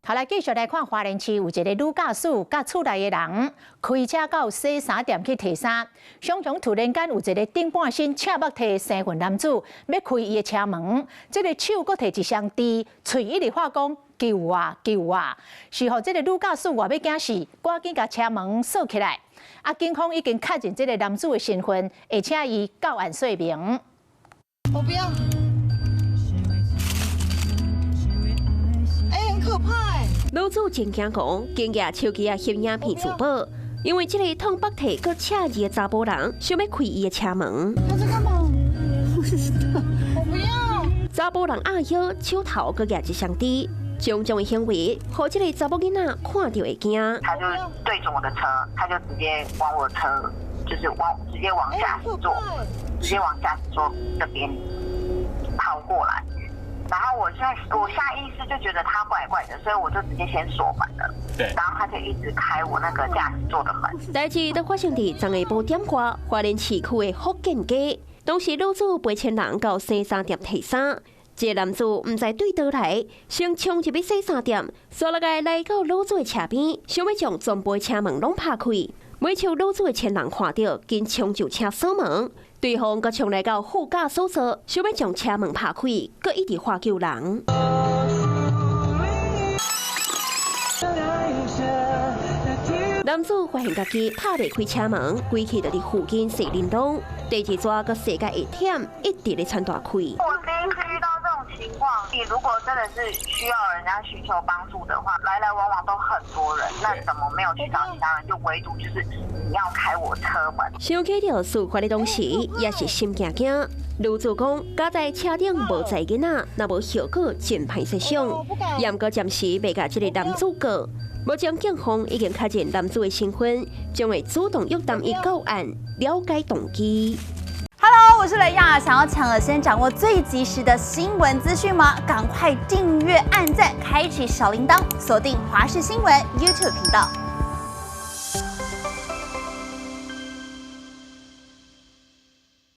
好來，繼續來看花蓮市有一个女駕駛佮厝內的人開車到洗衫店去提衫，常常突然間有一个頂半身赤目體生份男子欲開伊的車門，這个手閣提一雙豬，喙一直喊講救我救我，是予這个女駕駛外欲驚死，趕緊共車門鎖起來。啊，警方已經確認這个男子的身份，會請伊到案說明。我不要。欸，很可怕欸！女子真驚狂，緊舉手機仔翕影片自保，因為這个痛腹體閣赤字的查埔人想欲開伊的車門。他在幹嘛？我不要。查埔人壓腰，手頭閣舉一雙豬，種種的行為，予這个查某囡仔看著會驚。他就對準我的車，他就直接往我車，就是往直接往駕駛座，直接往駕駛座這邊跑過來。然後我現在我下意識就覺得他怪怪的，所以我就直接先鎖門了。然後他就一直開我那個駕駛座的門。代誌就發生佇昨下晡點外，花蓮市區的福建街，當時女子陪情人到洗衫店提衫，這个男子毋知對佗來，先衝入去洗衫店，煞落來來到女子的車邊，想欲將全部車門攏拍開。尾手女子的情人看著，緊衝就車鎖門，對方閣衝來到副駕駛座，想欲將車門拍開，閣一直喊救人。男子發現家己拍袂開車門，規氣就佇附近踅冷籠，第二逝閣踅甲會忝，一直咧喘大氣。我第一次遇到這種情況，你如果真的是需要人家尋求幫助的話，來來往往都很多人，那怎麼沒有去找其他人？就唯獨就是你要開我車門。想起著事發的當時，也是心驚驚。女子講，駕在車頂無載囡仔，若無後果真歹設想。毋過暫時袂共這个男子告。目前警方已經確認男子的身份，將會主動約談伊到案，了解動機。 Hello，我是雷亞，想要搶先掌握最及時的新聞資訊嗎？趕快訂閱、按讚、開啟小鈴鐺，鎖定華視新聞 YouTube 頻道。